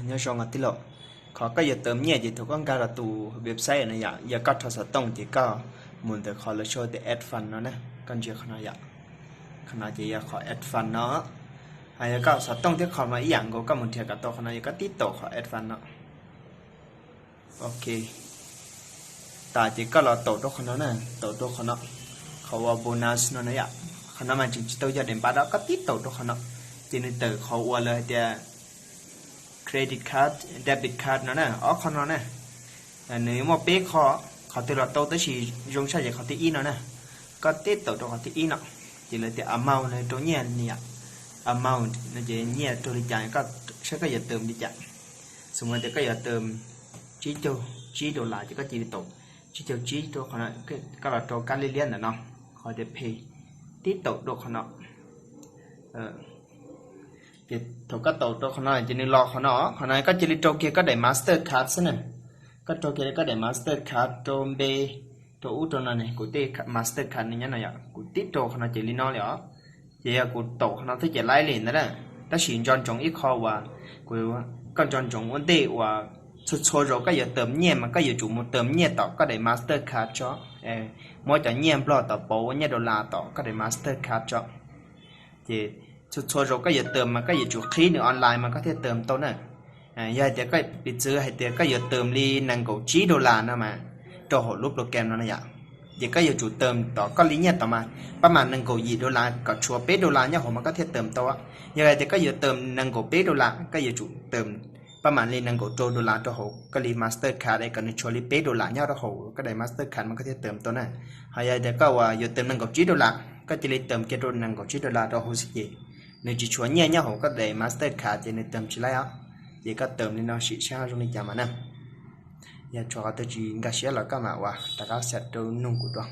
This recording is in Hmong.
Nyob zoo os tij laug, qhov koj yuav tawm nyiaj ces thaum koj nkag los tus website no yom, yog koj rho xov tooj ces koj mus ntawm qhov lawv sau tias add fund no na, koj ntsia qhov no yom. Qhov no ces yog qhov add fund no. Yog koj xov tooj thiab qhov no ib yam nkaus, koj mus nrhiav kom tau qhov no, yog koj tib taum qhov add fund no. Ok, tas ces koj los taum rau qhov no na, taum rau qhov no, qhov uas bonus no na yom. Qhov no mas tseem tsis tau yog daim npav dab, koj tib taum rau qhov no ces nws tawm qhov uas lawv hais tias credit card, debit card no na, ob qhov no na. Nws muaj peb qho, qhov twg los tau tab sis zoo tshaj ces qhov thib ib no na. Koj tib taum rau qhov thib ib no ces lawv tias amount no rau nyiaj ni yom. Amount no ces nyiaj raug li cas, saib koj yuav tawm li cas. Xws li tias koj yuav tawm tsib caug tsib dollar ces koj cia li taum tsib caug tsib rau qhov no, koj los rau kab liab liab ntawm no, qhov tias pay, tib taum rau qhov no. Ces thaum koj taum rau qhov no ces nws los qhov no, qhov no koj cia li rau kiag koj daim master card xwb na. Koj rau kiag koj daim master card rau npe, rau ub rau no ne, kuv tej master card nws nyob no yom, kuv tib rau qhov no ces li no li os. Ces yog kuv taum qhov no thiab ces laib li ntawd na. Tab sis nco ntsoov ib qho uas kuv, koj nco ntsoov ua ntej uas txhua txhua zaus koj yuav tawm nyiaj mas koj yuav tsum mus tawm nyiaj tom koj daim master card tso. Muab cov nyiaj nplog tom pauv ua nyiaj dollar tom koj daim master card tso. Ces txhua txhua zaus koj yuav tawm mas koj yuav tsum qhib nws online mas koj thiaj tawm tau na. Yog hais tias koj piv txwv hais tias koj yuav tawm li nees nkaum tsib dollar no mas rau hauv lub program no na yom, ces koj yuav tsum tawm tom koj li nyiaj tom mas pab mas nees nkaum yim dollar kom tshuav peb dollar nyob hauv mas koj thiaj tawm tau. Yog hais tias koj yuav tawm nees nkaum peb dollar, koj yuav tsum tawm pab mas li nees nkaum rau dollar rau hauv koj li master card es kom nws tshuav li peb dollar nyob rau hauv koj daim master card mas koj thiaj tawm tau na. Ho yog hais tias koj uas yuav tawm nees nkaum tsib dollar, koj cia li tawm kiag rau nees nkaum tsib dollar rau hauv xwb ces nws tsis tshuav nyiaj nyob hauv koj daim master card ces nws tawm tsis laib os. Ces koj tawm li no sim saib zoo li cas mas na. Yog tshuav qhov twg tsis nkag siab los koj mam ua rov qab xa rau nug kuv dua.